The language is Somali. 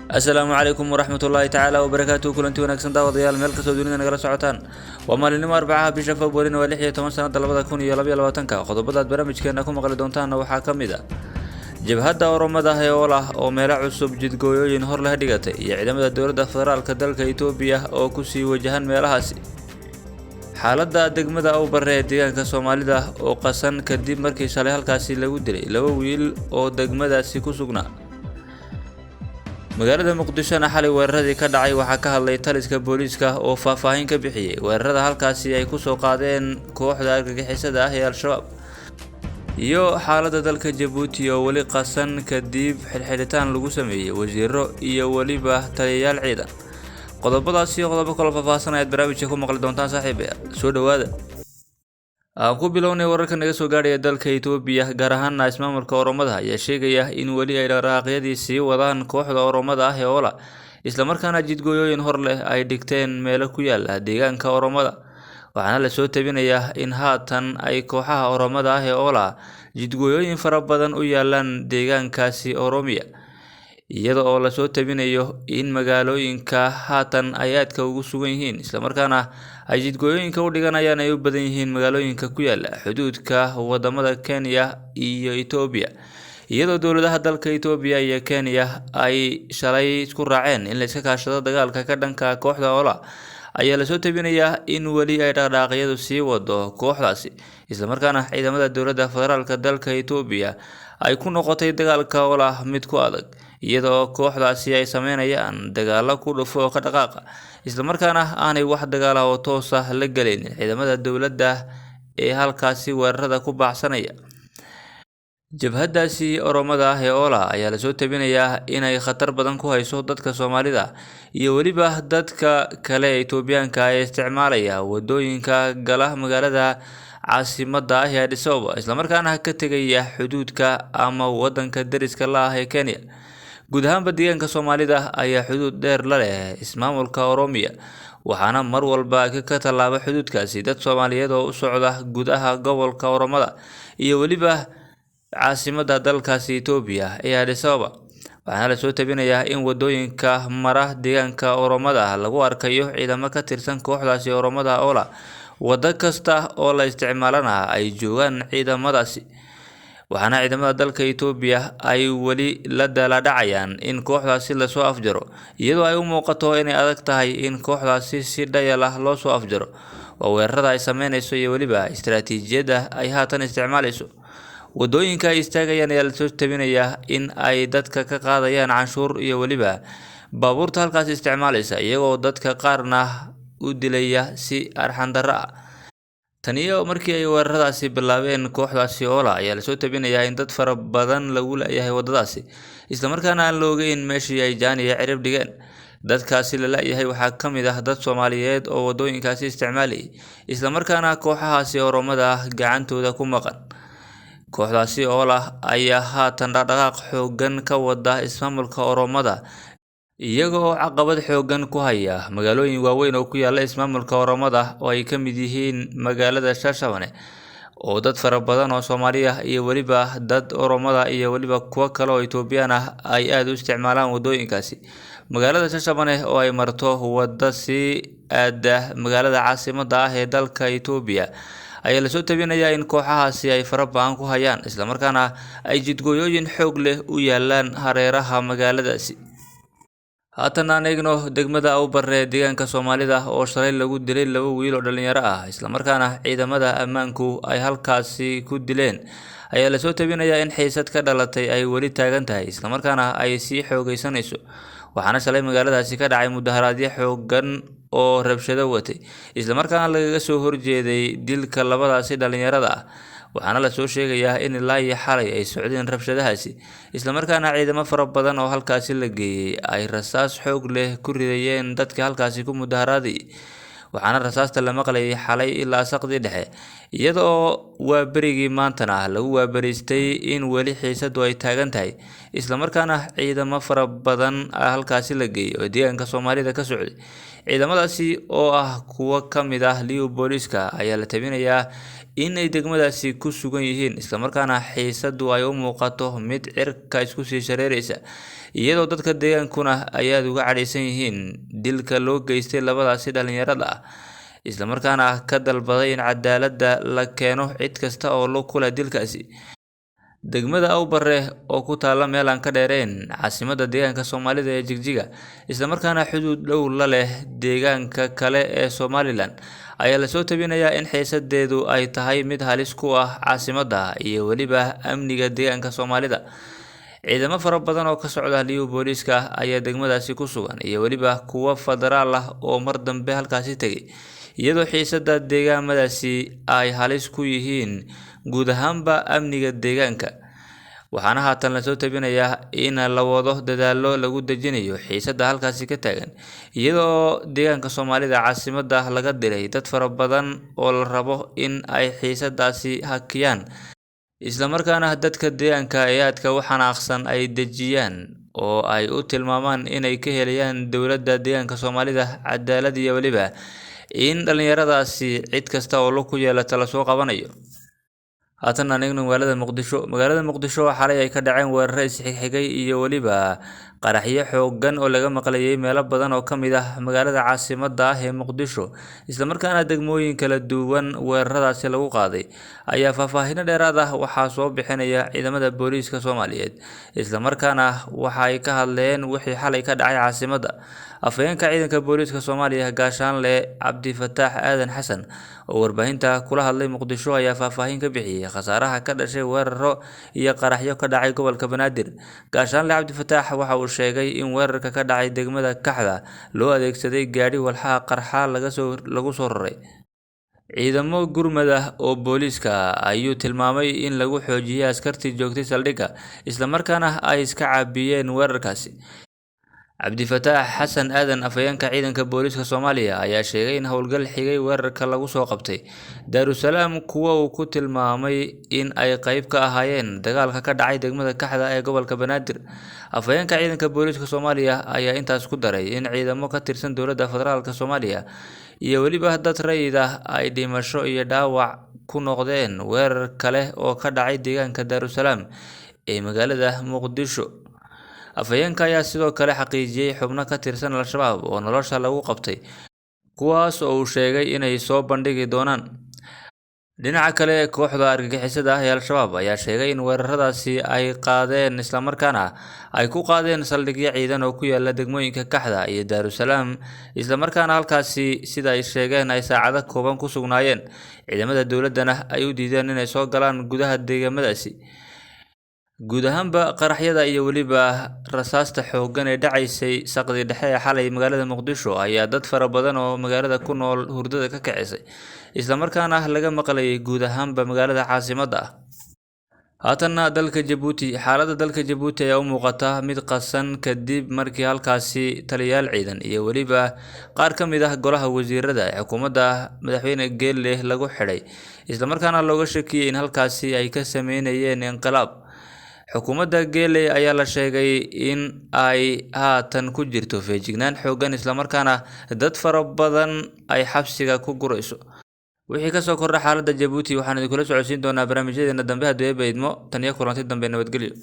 Asalaamu calaykum waraxmatullaahi tacaala wabarakaatuhu. Kulanti wanaagsan daawadayaal, meel kastoo dunida nagala socotaan. Waa maalinimo Arbacaha, bisha Februarina waa 16 sanada 2022-ka. Qodobadaad barnaamijkeena ku maqli doontaanna waxaa ka mid ah jabhadda Oromada ee Oolah oo meelo cusub jidgooyooyin hor leh dhigatay iyo ciidamada dowladda federaalka dalka Itoobiya oo kusii wajahan meelahaasi. Xaaladda degmada Awbarre ee deegaanka Soomaalida oo qasan kadib markii shalay halkaasi lagu dilay laba wiil oo degmadaasi ku sugnaa. Magaalada Muqdishona xalay weeraradii ka dhacay waxaa ka hadlay taliska booliiska oo faahfaahin ka bixiyey weerarada halkaasi ay kusoo qaadeen kooxda argagixisada ah ee Al-Shabaab. Iyo xaaladda dalka Jabuuti oo weli qasan kadib xidhxidhitaan lagu sameeyey wasiiro iyo weliba taliyayaal ciidan. Qodobadaas iyo qodobo kaloo faahfaahsan ayaad barnaamijka ku maqli doontaan, saaxiibayaal. Soo dhowaada. Aan ku bilownay, wararka naga soo gaadhaya dalka Itoobiya, gaar ahaana ismaamulka Oromada, ayaa sheegaya in weli ay dhaqdhaqaaqyadii sii wadaan kooxda Oromada ah ee Oola, islamarkaana jidgooyooyin hor leh ay dhigteen meelo ku yaala deegaanka Oromada. Waxaana lasoo tabinayaa in haatan ay kooxaha Oromada ah ee Oola jidgooyooyin fara badan u yaalaan deegaankaasi Oromiya, iyada oo lasoo tabinayo in magaalooyinka haatan ay aadka ugu sugan yihiin islamarkaana ay jidgooyooyinka u dhiganayaan ay u badan yihiin magaalooyinka ku yaala xuduudka wadamada Kenya iyo Itoobiya, iyadoo dowladaha dalka Itoobiya iyo Kenya ay shalay isku raaceen in la iska kaashado dagaalka ka dhanka kooxda Oola. Ayaa lasoo tabinayaa in weli ay dhaqdhaqaaqyadu sii wado kooxdaasi, islamarkaana ciidamada dowladda federaalka dalka Itoobiya ay ku noqotay dagaalka Oola mid ku adag, iyadoo kooxdaasi ay sameynayaan dagaalo ku dhufo oo ka dhaqaaqa, islamarkaana aanay wax dagaal ah oo toos ah la gelin ciidamada dowladda ee halkaasi weerarada ku baacsanaya. Jabhadaasi Oromada ah ee Oola ayaa lasoo tabinayaa inay khatar badan ku hayso dadka Soomaalida iyo weliba dadka kale ee Itoobiyaanka ah ee isticmaalaya wadooyinka gala magaalada caasimadda ah ee Addis Ababa, islamarkaana ka tegaya xuduudka ama wadanka deriska la ah ee Kenya. Guud ahaanba deegaanka Soomaalida ayaa xuduud dheer la leh ismaamulka Oromiya, waxaana mar walba ka tallaaba xuduudkaasi dad Soomaaliyeed oo u socda gudaha gobolka Oromada iyo weliba caasimadda dalkaasi Itoobiya ee Addis Ababa. Waxaana lasoo tabinayaa in wadooyinka mara deegaanka Oromada lagu arkayo ciidamo ka tirsan kooxdaasi Oromada Oola, waddo kasta oo la isticmaalana ay joogaan ciidamadaasi. Waxaana ciidamada dalka Itoobiya ay weli la daaladhacayaan in kooxdaasi lasoo afjaro, iyadoo ay u muuqato inay adag tahay in kooxdaasi si dhayal ah loo soo afjaro. Waa weerarada ay sameynayso iyo weliba istaraatiijiyadda ay haatan isticmaalayso. Wadooyinka ay istaagayaan ayaa lasoo tabinayaa in ay dadka ka qaadayaan canshuur iyo weliba baabuurta halkaas isticmaalaysa, iyagoo dadka qaarna u dilaya si arxan darro ah. Taniyo markii ay weeraradaasi bilaabeen kooxdaasi Oola ayaa lasoo tabinayaa in dad fara badan lagu la-yahay waddadaasi, islamarkaana aan la ogeyn meeshii ay jaan iyo cirib dhigeen. Dadkaasi la la-yahay waxaa ka mid ah dad Soomaaliyeed oo wadooyinkaasi isticmaalayay, islamarkaana kooxahaasi Oromada ah gacantooda ku maqan. Kooxdaasi Oola ayaa haatan dhaqdhaqaaq xooggan ka wada ismaamulka Oromada, iyaga oo caqabad xooggan ku haya magaalooyin waaweyn oo ku yaala ismaamulka Oromada oo ay ka mid yihiin magaalada Shashabane, oo dad fara badan oo Soomaali ah iyo weliba dad Oromada iyo weliba kuwo kale oo Itoobiyaan ah ay aada u isticmaalaan wadooyinkaasi. Magaalada Shashabane oo ay marto wadda sii aada magaalada caasimadda ah ee dalka Itoobiya ayaa lasoo tabinayaa in kooxahaasi ay fara ba-an ku hayaan, islamarkaana ay jidgooyooyin xoog leh u yaalaan hareeraha magaaladaasi. Haatan aan eegno degmada Awbarre ee deegaanka Soomaalida oo shalay lagu dilay laba wiil oo dhalinyaro ah, islamarkaana ciidamada ammaanku ay halkaasi ku dileen, ayaa lasoo tabinayaa in xiisad ka dhalatay ay weli taagan tahay, islamarkaana ay sii xoogeysanayso. Waxaana shalay magaaladaasi ka dhacay mudaharaadyo xooggan oo rabshado watay, islamarkaana lagaga soo horjeeday dilka labadaasi dhalinyarada ah. Waxaana lasoo sheegayaa in ilaa iyo xalay ay socdeen rabshadahaasi, islamarkaana ciidamo fara badan oo halkaasi la geeyey ay rasaas xoog leh ku ridayeen dadka halkaasi ku mudaharaadayay. waxaana rasaasta la maqlayay xalay ilaa saqdii dhexe, iyada oo waaberigii maantana lagu waabariistay in weli xiisadu ay taagan tahay, islamarkaana ciidamo fara badan halkaasi la geeyay oo deegaanka Soomaalida ka socday. Ciidamadaasi oo ah kuwo ka mid ah liyu booliiska ayaa la tabinayaa in ay degmadaasi ku sugan yihiin, islamarkaana xiisadu ay u muuqato mid cirka isku sii shareeraysa, iyadoo dadka deegaankuna ay aada uga cadhaysan yihiin dilka loo geystay labadaasi dhalinyarada ah, islamarkaana ka dalbaday in cadaaladda la keeno cid kasta oo lug ku leh dilkaasi. Degmada Awbare oo ku taalla meel aan ka dheereyn caasimadda deegaanka Soomaalida ee Jigjiga, islamarkaana xuduud dhow la leh deegaanka kale ee Somalilan, ayaa lasoo tabinayaa in xiisadeedu ay tahay mid halis ku ah caasimadda iyo weliba amniga deegaanka Soomaalida. Ciidamo fara badan oo ka socda liyu booliiska ayaa degmadaasi ku sugan, iyo weliba kuwo federaal ah oo mar dambe halkaasi tegay, iyadoo xiisada deegaamadaasi ay halis ku yihiin guud ahaanba amniga deegaanka. Waxaana haatan lasoo tabinayaa in la wado dadaallo lagu dejinayo xiisada halkaasi ka taagan, iyadoo deegaanka Soomaalida caasimadda laga diray dad fara badan oo la rabo in ay xiisadaasi hakiyaan, islamarkaana dadka deegaanka ee aadka u xanaaqsan ay dejiyaan oo ay u tilmaamaan inay ka helayaan dowladda deegaanka Soomaalida cadaalad iyo weliba in dhalinyaradaasi cid kasta oo lug ku yeelata lasoo qabanayo. Haatan aan eegno magaalada Muqdisho. Magaalada Muqdisho xalay ay ka dhaceen weeraro isxigxigay iyo weliba qaraxyo xooggan oo laga maqlayay meelo badan oo ka mid ah magaalada caasimadda ah ee Muqdisho, islamarkaana degmooyin kala duwan weeraradaasi lagu qaaday, ayaa faahfaahino dheeraad ah waxaa soo bixinaya ciidamada booliiska Soomaaliyeed, islamarkaana waxa ay ka hadleen wixii xalay ka dhacay caasimadda. Afhayeenka ciidanka booliiska Soomaaliya Gaashaanle Cabdifataax Aadan Xasan oo warbaahinta kula hadlay Muqdisho ayaa faahfaahin ka bixiyay khasaaraha ka dhashay weeraro iyo qaraxyo ka dhacay gobolka Banaadir. Gaashaanle Cabdifataax waxa uu sheegay in weerarka ka dhacay degmada Kaxda loo adeegsaday gaadhi walxaha qarxa lagu soo raray. Ciidamo gurmad ah oo booliiska ayuu tilmaamay in lagu xoojiyay askartii joogtay saldhigga, islamarkaana ay iska caabiyeen weerarkaasi. Cabdifataax Xasan Aadan, afhayeenka ciidanka booliiska Soomaaliya, ayaa sheegay in howlgal xigay weerarka lagu soo qabtay Daarusalaam kuwa uu ku tilmaamay in ay qayb ka ahaayeen dagaalka ka dhacay degmada Kaxda ee gobolka Banaadir. Afhayeenka ciidanka booliiska Soomaaliya ayaa intaas ku daray in ciidamo ka tirsan dowladda federaalka Soomaaliya iyo weliba dad rayid ah ay dhimasho iyo dhaawac ku noqdeen weerar kale oo ka dhacay deegaanka Daarusalaam ee magaalada Muqdisho. Afhayeenka ayaa sidoo kale xaqiijiyay xubno ka tirsan Al-Shabaab oo nolosha lagu qabtay, kuwaas oo uu sheegay inay soo bandhigi doonaan. Dhinaca kale, kooxda argagixisada ah ee Al-Shabaab ayaa sheegay in weeraradaasi ay qaadeen, islamarkaana ay ku qaadeen saldhigyo ciidan oo ku yaala degmooyinka Kaxda iyo Daarusalaam, islamarkaana halkaasi sida ay sheegeen ay saacado kooban ku sugnaayeen, ciidamada dowladdana ay u diideen inay soo galaan gudaha deegaamadaasi. Guud ahaanba qaraxyada iyo weliba rasaasta xooggan ee dhacaysay saqdi dhexe ee xalay magaalada Muqdisho ayaa dad fara badan oo magaalada ku nool hurdada ka kicisay, islamarkaana laga maqlayay guud ahaanba magaalada caasimadda ah. Haatanna dalka Jabuuti. Xaaladda dalka Jabuuti ayaa u muuqata mid qasan kadib markii halkaasi taliyayaal ciidan iyo weliba qaar ka mid ah golaha wasiirada ee xukuumadda madaxweyne Geelle lagu xidhay, islamarkaana looga shakiyay in halkaasi ay ka sameynayeen inqilaab. Xukuumadda Geele ayaa la sheegay in ay haatan ku jirto feejignaan xooggan, islamarkaana dad fara badan ay xabsiga ku gurayso. Wixii kasoo kordha xaaladda Jabuuti waxaan idinkula socodsiin doonaa barnaamijyadeena dambe haddii eebba idmo. Tan iyo kulanti dambe, nabadgelyo.